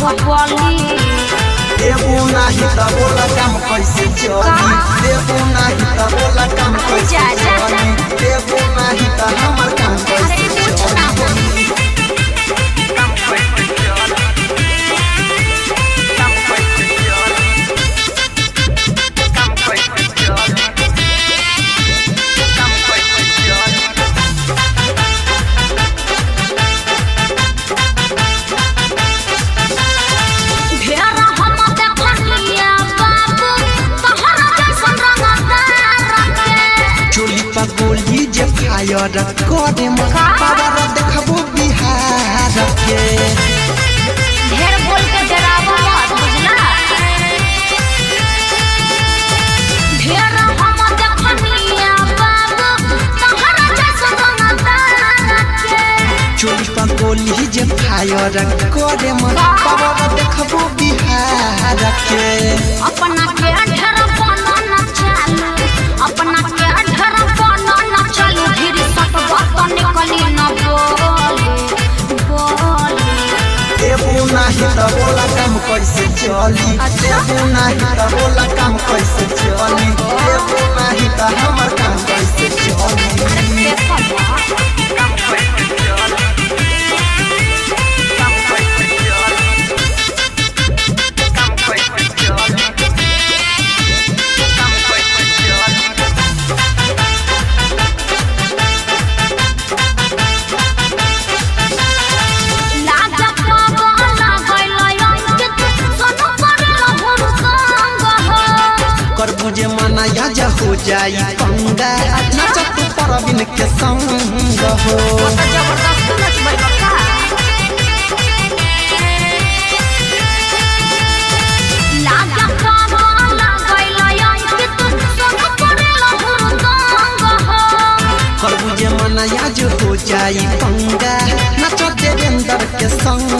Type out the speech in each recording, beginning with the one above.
बाहुबली। देबू नाही त बोला काम कैसे चली। देबू नाही त बोला काम कैसे जा, जा, जा। चली। देबू नाही त हमर काम अरे कैसे कुछ ना चली। ढेर हम देखनिया बाबू तोहरा जैसन रंगदार के। चोली पर गोली जे फायर करे म का? पावर देखबो बिहार के। ढेर बोल के डरावा मत, बुझला। ढेर हम देखनिया बाबू तोहरा जैसन रंगदार के। चोली पर गोली जे फायर करे म का? पावर देखबो बिहार के। अपना के ढेर बनो न चालू, अपना के ढेर बनो न चालू, धीरे सटवा तो निकली न बोली बोली। देबू नाही त बोला काम कैसे चली। अच्छा। देबू नाही त बोला काम कैसे चली। देबू नाही त हमर काम कैसे चली। देखो लाजा पावा लागल अंकित सोनू करल हुरसंग हो। करबुजे मनाया जा हो जाई पंगा, नचत परबिन के संग हो। वो तो जबरदस्ती नचबै बका। लाजा पावा लागल अंकित सोनू करल हुरसंग हो। करबुजे मनाया जो हो जाई पंगा, नचत देवेंद्र के संग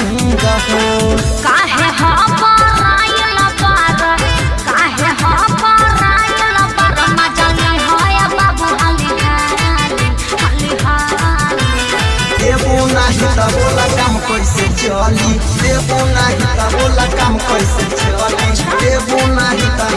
हो। काहे हबरायल बार, काहे हबरायल बार, मजा नहीं होया बाबू हाली हाली हाली हाली। देबू नाही त बोला काम कैसे चली। देबू नाही त बोला काम कैसे चली। देबू नाही त